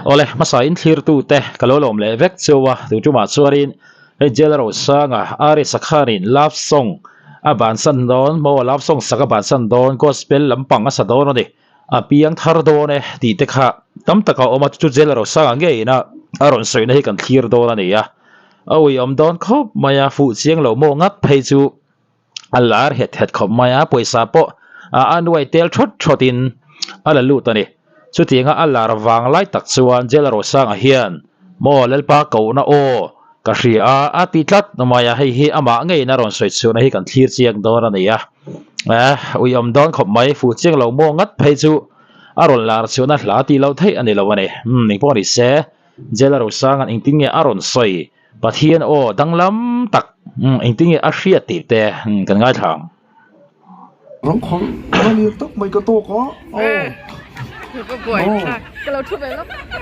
Awle, hmasa in thlirtu te ka lo lawm leh vek cheu a, tu tumah chuanin hei Jail Rosanga Ari Sakhanin love song a bansan dawn maw love song sak a bansan dawn gospel lampang a sa dawn a ni, a piang thar dawn e tih te kha tam tak a awm a, chu Jail Rosanga ngeiin a a rawn sawina hi kan thlir dawn a ni a, a uiawm dawn khawp mai a, fuh chiang lo maw ngat phei chu. A lar het het khawp mai a, pawisa pawh a nuai tel thawt thawt in a la lut a ni. Chutianga a lar vang lai tak chuan Jail Rosanga hian maw Lalpa kohna aw ka hria a, a ti tlat mai a, hei hi amah ngeiin a rawn sawi chhuahna hi kan thlir chiang dawn a ni a. Eh, uiawm dawn khawp mai, fuh chiang lo maw ngat phei chu a rawn lar chhuahna hla tih loh theih a ni lo a ni. Umm, engpawh ni se, Jail Rosanga'n engtin nge a rawn sawi Pathian aw danglam tak engtin nge a hriat tih te kan ngaithla ang. Ram khawlh na lian tak mai ka tawk a, aw aw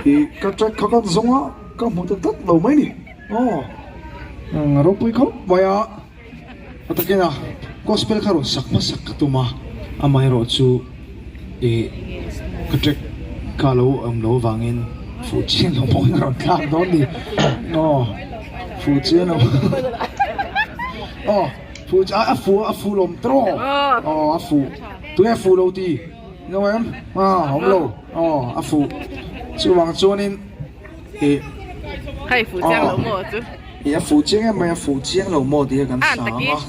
i ka track kha kan zawng a ka hmu ta tlat lo mai ni aw ropui khawp mai a a takin a gospel kha rawn sak hmasak ka tum a amaherawh chu i ka track kha lo awm lo avangin fuh chian lo pawhin a rawn thlak dawn ni aw fuh chian lo aw fuh a a fuh a fuh lawm tawh aw a fuh tunge fuh lo ti ni awm em a awm lo aw a fuh chuvang chuanin ih hei fuh chiang lo maw chu ih a fuh chiang em mai a fuh chiang lo maw tih hi kan sa ang a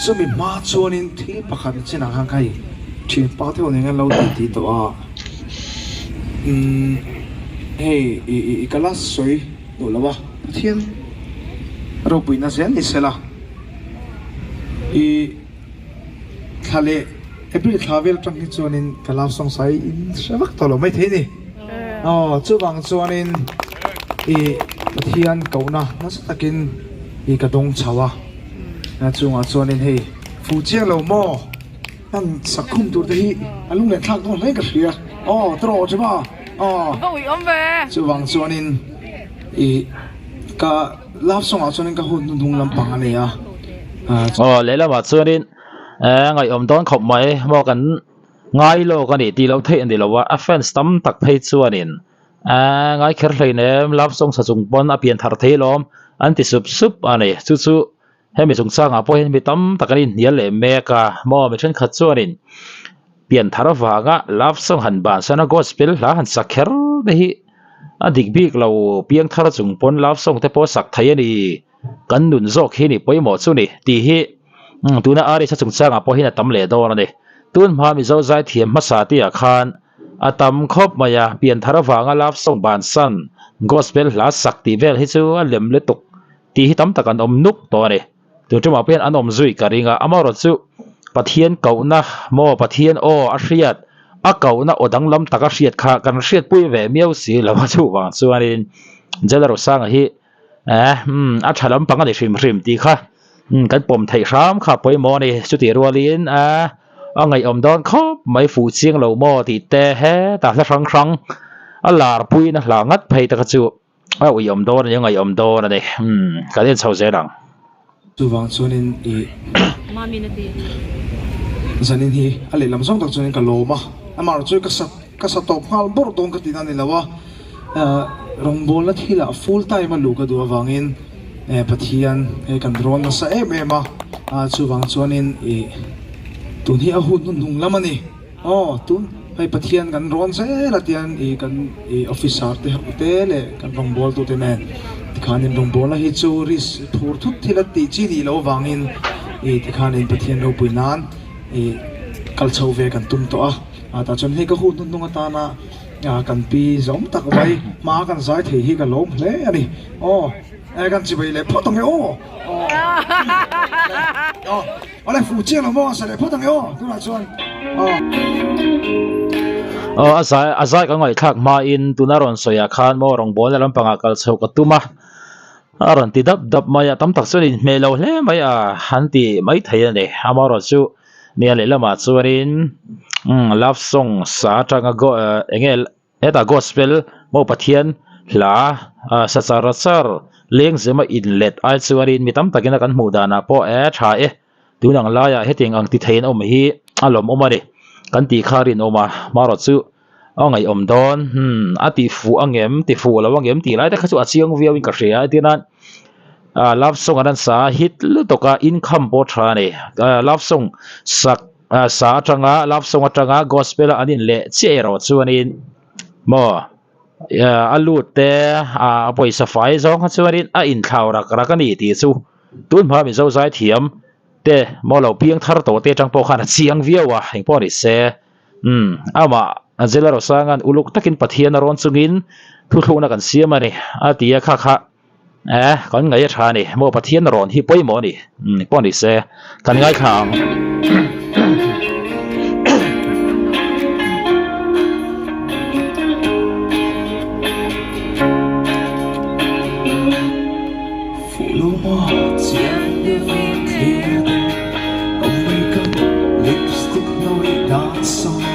chumi hma chuanin thil pakhat chinah khan hei thianpa te ho nen hian lo tih tih tawh a umm hei ih ih ka la sawi duh lo a Pathian ropuina zel ni sela ih thla leh April thla vel atang hi chuanin ka love song sai in hre vak tawh lo maithei a ni. Aw chuvang chuanin ih Pathian kohna nasa takin ih ka dawng chho a, chungah chuanin hei fuh chiang lo maw heng sakhum tur te hi a lung leh thlak dawn hle ka hria aw tawh tha ma aw chuvang chuanin ih ka love song ah chuanin ka hun hnuhnung lampang a nei a. Aw lehlamah chuanin ngaihawm dawn khawp mai maw kan. Ngai lawk a nih tih loh theih a ni lo a, a fans tam tak phei chuanin Aaa ngai kher hlein em, love song sa chung pawn a pian thar thei lawm an ti sup sup a ni. Chu chu hemi chungchangah pawh hian mi tam tak an inhnial leh mek a, maw mi thenkhat chuanin pian thar avanga love song han bansan a gospel hla han sak kher te hi a dik bik lo, piang thar chung pawn love song te pawh sak thei a ni. Kan nun zawk hi ni pawimawh chu ni tih hi tuna Arisa chungchangah pawh hian a tam leh dawn a ni. Tun hma Mizo zaithiam hmasa tihah khan a tam khawp mai a, pianthar avanga love song bansan, gospel hla sak tih vel hi chu a lem lutuk tih hi tam tak an awm nuk tawh a ni. Tun tumah pawh hian an awm zui ka ring a, amaherawh chu Pathian kohna maw Pathian aw a hriat, a kohna aw danglam tak a hriat kha kan hriatpui ve miau si lo a chuvang chuanin Jalarosanga hi Eh umm a tha lampang a ni hrim hrim tih kha umm kan pawm theih hram kha pawimawh a ni chutih rualin eh a ngaihawm dawn khawp mai fuh chiang lo maw tih te hetah hla hrang hrang a lar puiin a hla ngat phei te kha chu a uiawm dawn a ni a ngaihawm dawn a ni umm kan en chho zel ang. Chuvang chuanin ih zanin hi a lehlam zawng tak chuanin ka lawm a, amaherawh chu ka sa ka sa tawp nghal bawrh dawn ka tihna a ni lo a, rawngbawlna thilah full time a luh ka duh avangin Pathian he kan rawn nasa em em a, chuvang chuanin ih tun hi a hun hnuhnung lam a ni aw tun hei Pathian kan rawn zel a tiang ih kan ih officer te ho te leh kan rawngbawltu te nen tikhanin rawngbawlna hi chu risk phur thut thil a tih chi nih loh avangin ih tikhanin Pathian ropui nan ih kal chho ve kan tum tawh a ah tah chuan hei ka hun hnuhnung atana ah kan pi zawm tak mai hma kan zai thei hi ka lawm hle a ni aw eh kan chibai leh phawt ang e aw aw. Awle fuh chiang lo maw a sa leh phawt ang e aw tunah chuan aw. Aw a zai a zai ka ngaihthlak hmain tuna rawn sawiah khan maw rawngbawlna lampangah kal chhoh ka tum a, a rawn ti dap dap mai a, tam tak chuan inhmeh lo hle mai a han ti mai thei a ni. Amaherawhchu chu nia lehlamah chuanin umm love song sa atanga go eng nge Hetah Gospel maw Pathian hla sa char char leng zema inlet ai chuanin mi tam takin a kan hmuh danah pawh e tha e tun ang laiah hetiang ang ti theiin awm hi a lawmawm a ni kan tih kha rinawm a marawh chu A ngaihawm dawn hmm a ti fuh ang em ti fuh lo ang em tih lai te kha chu a chiang viau in ka hria a tin a ah love song an sa a hit lutuk a income pawh tha a ni ah love song sak ah sa atanga love song atanga gospel a an in leh chiah erawh chuanin maw a lut te ah a pawisa fai zawng kha chuanin a inthlau rak rak a ni tih chu tun hma Mizo zaithiam te maw lo piang thar tawh te atang pawh khan a chiang viau a engpawh ni se. Umm, amah Angela Rosanga'n uluk takin Pathian a rawn chungin thuthlukna kan siam a ni, a ti a, kha kha eh kan ngaih a tha a ni, maw Pathian rawn hi pawimawh a ni, umm pawh ni se kan ngaithla ang. Fuh lo maw chiang deuhin thlir teh A makeup lipstick hnawih dan sawn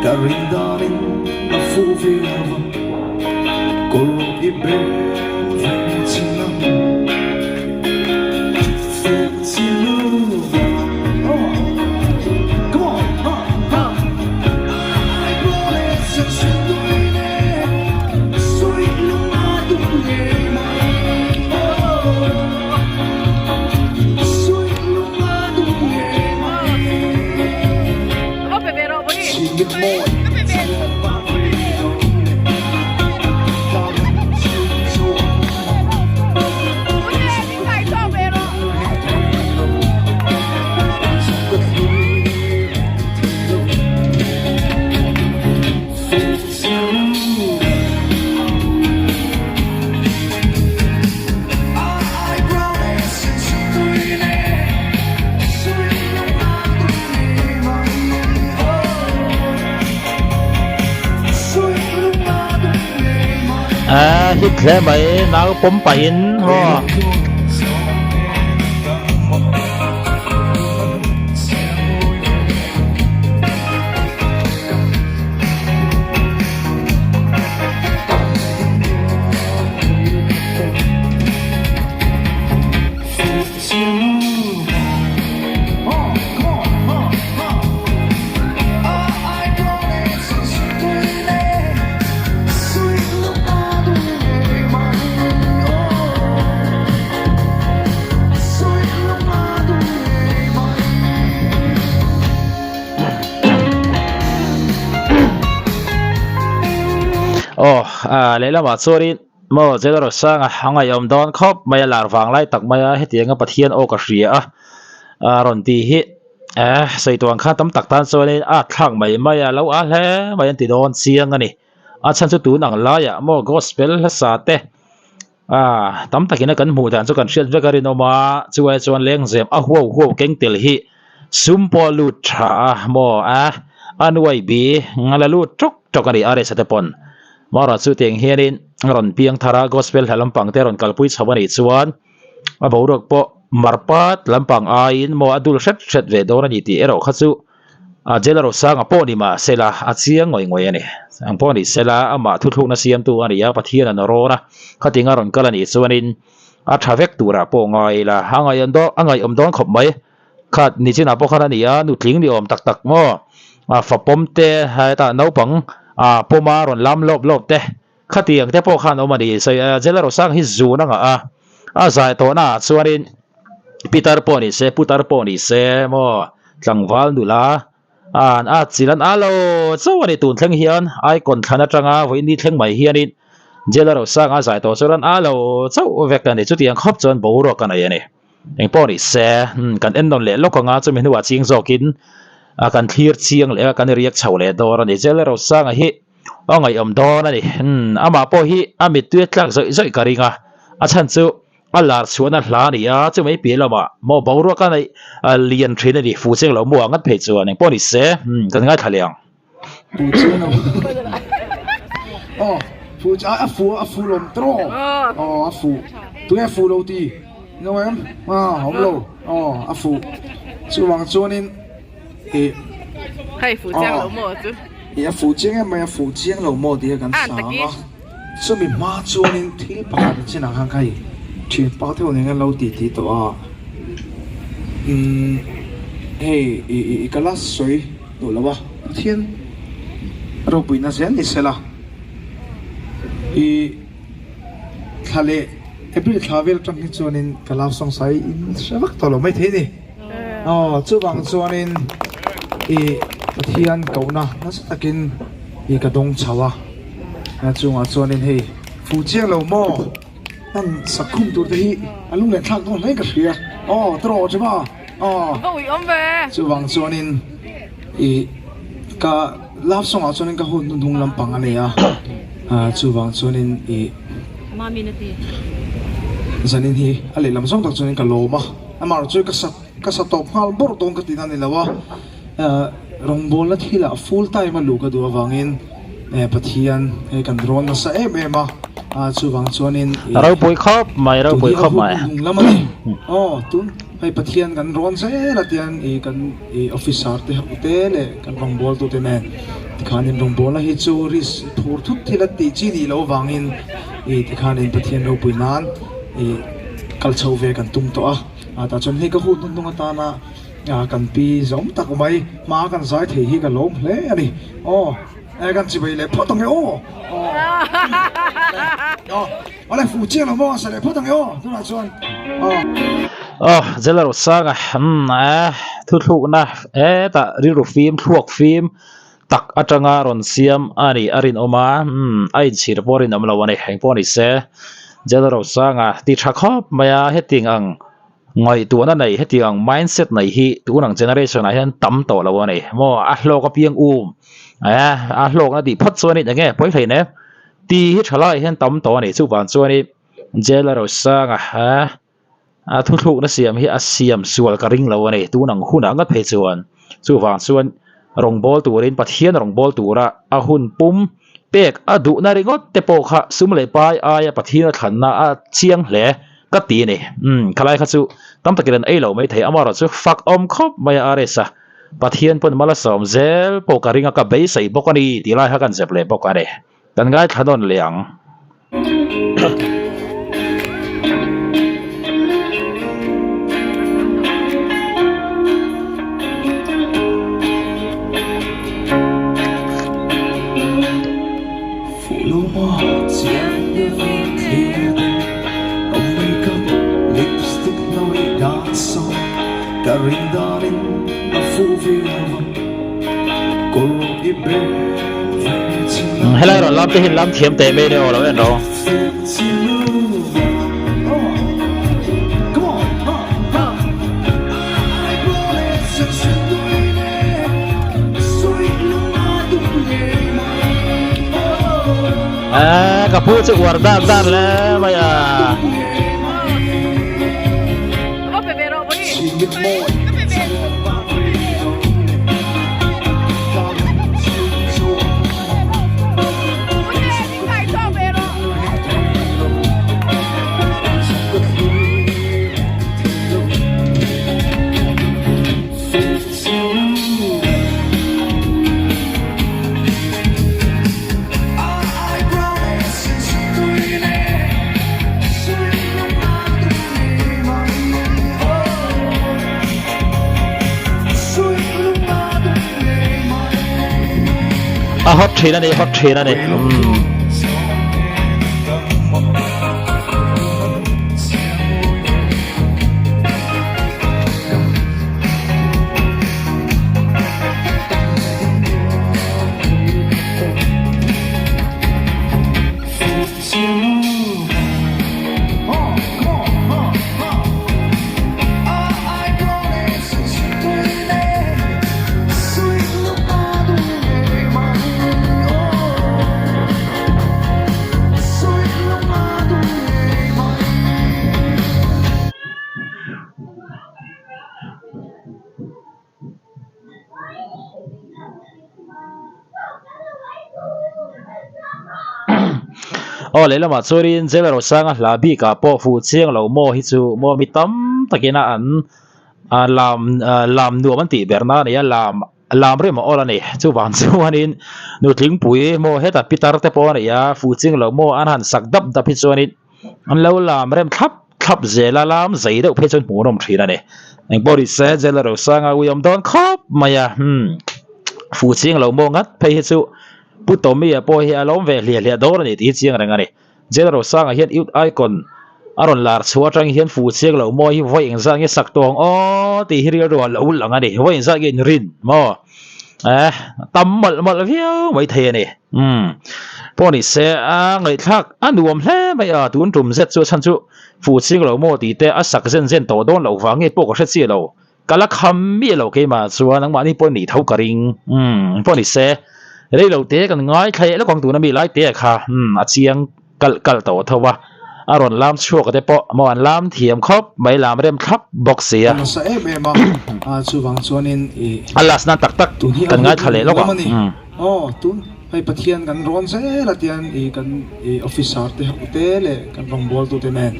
Ka rin danin a fuh viau a Kawr rawh i bel ve chin ang Fuh chiang lo Oh come on ha ha Eyebrow leh sam tui nen Sweet lung a dum ngei mai. Ahh hit hle mai nau pawm pahin maw. Aw ah lehlamah chuanin maw General Sanga a ngaihawm dawn khawp mai a lar vang lai tak mai a hetianga Pathian aw ka hria a a rawn tih hi eh sawi tuang khan tam tak tan chuanin a thlak mai mai a lo a hle mai an ti dawn chiang a ni a chhan chu tun ang laiah maw gospel hlasa te. Ah, tam takin a kan hmuh dan chu kan hriat vek a rinawm a, chuai chuan lengzem a huau huau keng tel hi sum pawh a lut tha a maw a, a nuai bi la lut tawk tawk a ni a resa te pawn. Mara chu tiang hianin a rawn piang thar a, gospel hla lampang te a rawn kalpui chho a nih chuan a boruak pawh mar pat lampang aiin maw a dul hret hret ve dawn a ni tih erawh kha chu A Jail Rosanga pawh ni mah sela, a chiang ngawih ngawih a ni. Ang pawh ni sela, amah thuthlukna siamtu a ni a, Pathian an rawn a, khatinga rawn kal a nih chuanin a tha vek turah pawh ngai ila, a ngaihawm dawn a ngaihawm dawn khawp mai. Khat nichinah pawh khan a ni a, nutling ni awm tak tak maw, a fapawm te, hetah naupang a pawma rawn lam lawp lawp te, khatiang te pawh khan awm a ni. Jail Rosanga hi zun a ngah a, a zai tawhnaah chuanin Pitar pawh ni se, putar pawh ni se maw tlangval nula an a chil an a lo chauh a ni tun thleng hian icon thlan atanga vawiin ni thleng mai hianin jail a rosanga zai tawh chuan an a lo chauh vek a ni chutiang khawp chuan boruak a nei a ni engpawh ni se kan en nawn leh lawk anga chumi hnuah ching zawkin a kan thlir chiang leh a kan riak chho leh dawn a ni jail a rosanga hi a ngaihawm dawn a ni amah pawh hi a mittui a tlak zawih zawih ka ring a a chhan chu. A lar chhuahna hla a ni a, chu mai piah lamah maw boruak a neih lian thin a ni, fu cheng lo muah ngat phei chuan engpawh ni se kan ngaithla leh ang. Fu chiang lo aw fu a fu a fu lawm tawh aw a fu tunge fu lo ti no em a awm lo aw a fu chuvang chuanin ih hei fu chiang lo maw chu ih a fu chiang em mai a fu chiang lo maw tih kha kan sang a. Chumi hma chuanin thil pakhat a chinah khan kha i thian pa theuh nen khan lo ti ti tawh a, umm hei i i ka la sawi duh lo a, Pathian Ropuina zel ni sela i thla leh April thla vel atang hi chuanin ka love song sai in hre vak tawh lo maithei a ni. Aw chuvang chuanin i Pathian kohna nasa takin i ka dawng chho a, chungah chuanin hei fu chiang lo maw hman sak khum tur te hi a lunglen thlak dawn hle ka hria aw tawh chu maw aw chuvang chuanin i ka love song ah chuanin ka hun hnuhnung lampang a nei a chuvang chuanin i zanin hi a lehlam zawng tak chuanin ka lawm a. Amah chu ka sa ka sa tawp nghal bawrh dawn ka tihna a ni lo a, rawngbawlna thilah full time a luh ka duh avangin Pathian hei kan rawn nasa em em a, chuvang chuanin ih Ropui khawp mai, ropui tun hi a khawp hun mai. hnung lam a ni. Aw tun hei Pathian kan rawn zel a tiang ih kan ih officer te ho te leh kan rawngbawltute nen tikhanin rawngbawlna hi chu risk phur thut thil a tih chi nih loh avangin ih tikhanin Pathian ropui nan ih Kal chho ve kan tum tawh a, tah chuan hei ka hun hnuhnung atana kan pi zawm tak mai hma kan zai thei hi ka lawm hle a ni. Aw e kan chivei leh phawt ang e aw. Aw awle fu chiang lo maw a sa leh phawt ang e aw tunah chuan aw. Aw Jela Rosanga umm eh thuthlukna hetah rilru fim thluak fim tak atanga rawn siam a nih a rinawm a umm a inchhir pawh a rinawm lo a ni engpawh ni se Jela Rosanga ti tha khawp mai a hetiang ang ngaihtuahna nei hetiang ang mindset nei hi tun ang generation ah hian tam tawh lo a ni maw a hlawk apiang um eh a hlawkna tih phawt chuan eng nge pawi hlein e tih hi tha lai hian tam tawh a ni chuvang chuanin Jela Rosanga eh. A thuthlukna siam hi a siam sual ka ring lo a ni. Tun ang hunah ngat phei chuan chuvang chuan rawngbâwl turin Pathian rawngbâwl tura a hun pum pek a duhna ringawt te pawh kha sum leh pai aia Pathian a thlanna a chiang hle ka ti a ni. Umm khalai kha chu tam takin an ei lo maithei amaherawh chu fak awm khawp mai a RS a Pathian pawn mal a sawm zel pawh ka ring a ka beisei bawk a ni tih lai kha kan zep leh bawk a ni. Kan ngaithla nawn leh ang. Helai rawn lam te hi lam thiam teh mai nia aw lo en rawh. Eee ka pu chu uar dan dan hle mai a. A hot thin a ni hot thin a ni umm. Aw lehlamah chuanin Jailer Rosanga hla bikah pawh fuh chiang lo maw hi chu maw mi tam takina an lam lam nuam an tih ber na a ni a lam lam rem a awl a ni chuvang chuanin nutlingpui maw hetah pitar te pawh a ni a fuh chiang lo maw an han sak dap dap hi chuanin An lo lam rem thlap thlap zel a, lam zei deuh phei chuan hmuh an awm thin a ni. Engpawh ni se Jailer Rosanga ui awm dawn khawp mai a, umm fuh ching lo maw ngat phei hi chu Pu Tommy-a pawh hi a lawm ve hliah hliah dawn a ni tih hi chiang reng a ni. General Sanga hian Youth Icon a rawn lar chhuah atang hian fuh chiang lo maw hi vawi engzat nge sak tawh ang aw tih hi rilru a lo lang a ni. Vawi engzat nge inrin maw? Eh, tam mawlh mawlh viau mai thei a ni. Umm, pawh ni se a ngaihthlak a nuam hle mai a, tun tum zet chu a chhan chu fuh chiang lo maw tih te a sak zen zen tawh dawn loh vang nge pawh ka hre chiah lo. Ka la kham miah lo keimah chuan nangmahni pawh nih tho ka ring. Umm, pawh ni se rei lo te kan ngaithla leh lawk ang tuna mi lai te kha umm a chiang kalh kalh tawh tho a, a rawn lam chhuak te pawh maw an lam thiam khawp mai lam rem thlap bawk si a. Nasa em em a, a chuvang chuanin i A last nan tak tak tun hi a kan hun ngaithla leh lawk lam ang. a ni. Umm. Aw tun hei Pathian kan rawn zel a tian i kan i officer te ho te leh kan rawngbawltute nen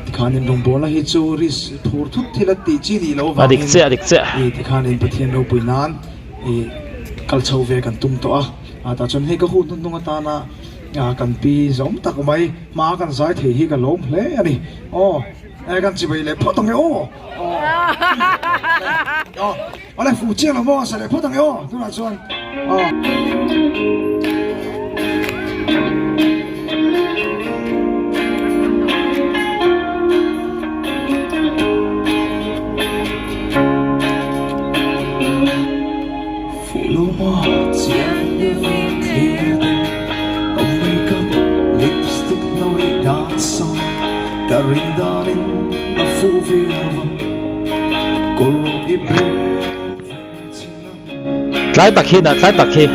tikhanin rawngbawlna hi chu risk phur thut thil a tih chi nih loh A dik avangin chiah a dik chiah. i tikhanin Pathian ropui nan i kal chho ve kan tum tawh a, a tah chuan hei ka hun hnuhnung atana a kan pi zawm tak mai hma kan zai thei hi ka lawm hle a ni aw e kan chibai leh phawt ang e aw aw Awle fuh chiang lo maw sa leh phawt ang e aw tunah chuan aw. Fuh lo maw chiang deuhin thlir teh a makeup lipstick hnawih dan sawn ka rin danin a fuh viau a. Tlai tak hi dah tlai tak hi.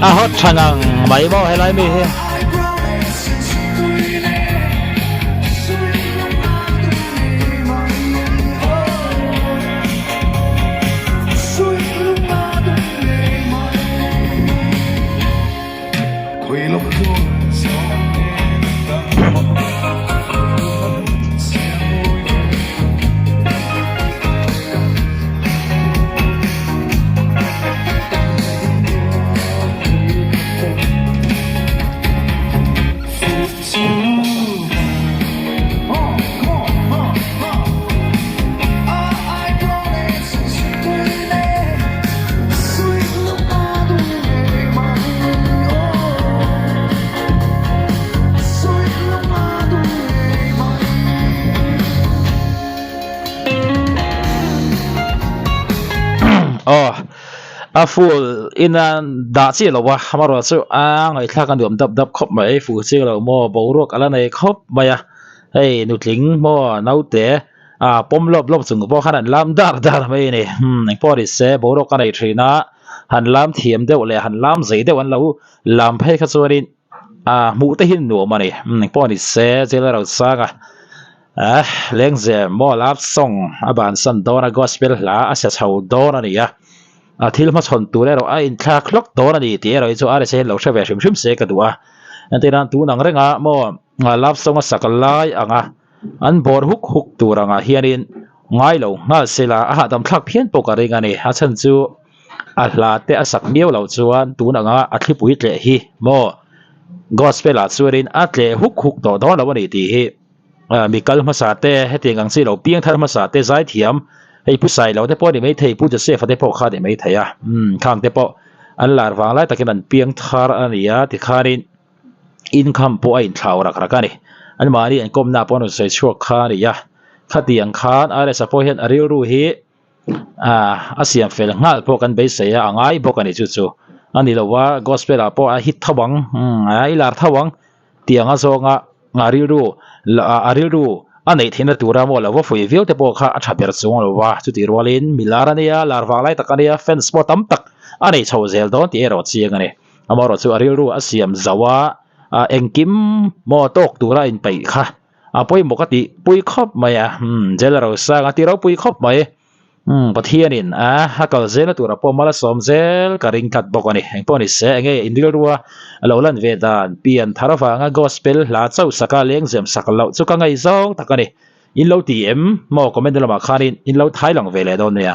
A hot tha ngang mai maw helai mi hi. Aw a full in a dah chiah lo a amaherawh chu a ngaihthlak a nuam dap dap khawp mai fuh chiang lo maw boruak a la nei khawp mai a hei nutling maw naute ah pawm lawp lawp chung pawh khan an lam dar dar mai a ni umm engpawh ni se boruak a nei thin a han lam thiam deuh leh han lam zei deuh an lo lam phei kha chuanin ah hmuh te hi nuam a ni umm engpawh ni se jail a ro sang a ah lengzem maw love song a bansan dawn a gospel hla a sa chho dawn a ni a a thil hmachhawn tur erawh a inthlak hlawk dawn a ni tih erawh hi chu RSA hian lo hre ve hrim hrim se ka duh a entirnan tun ang renga maw love song a sak lai anga an bawr huk huk tur angah hianin ngai lo nghal sela a hahdam thlak phian pawh ka ring a ni a chhan chu a hla te a sak miau loh chuan tun anga a thlipui tleh hi maw gospel ah chuanin a tleh huk huk tawh dawn lo a ni tih hi. Mi kal hmasa te hetiang ang chi lo piang thar hmasa te zaithiam hei pu Sailo te pawh a ni maithei pu Joseph a te pawh kha a ni maithei a umm khang te pawh an lar vang lai takin an piang thar a ni a tikhanin income pawh a inthlau rak rak a ni anmahni an kawmna pawh an rawn sawi chhuak kha a ni a khatiang khan RS-a pawh hian a rilru hi ah a siam fel nghal pawh kan beisei a a ngai bawk a ni chu chu a ni lo a gospel ah pawh a hit tho ang umm a i lar tho ang tiang a zawnga a rilru a rilru a neih theihna tura maw lo va fui viau te pawh kha a tha ber chuang lo va chutih rualin mi lar a nia lar vang lai tak a nia fans pawh tam tak a nei chho zel dawn tih erawh chiang a ni amaherawhchu a rilru a siam zo a. Ah engkim maw tawk tura a inpeih kha a pawimawh ka tih pui khawp mai a, umm Jailer Rosanga ti ropui khawp mai. Umm Pathianin a a kal zelna turah pawh mal a sawm zel ka ring tlat bawk a ni. Engpawh ni se enge inrilrua a lo lan ve dan pian thar avanga gospel hla chauh saka lengzem sak loh chu ka ngaihzawng tak a ni. In lo ti em? Maw comment lamah khanin in lo thai lang ve leh dawn nia.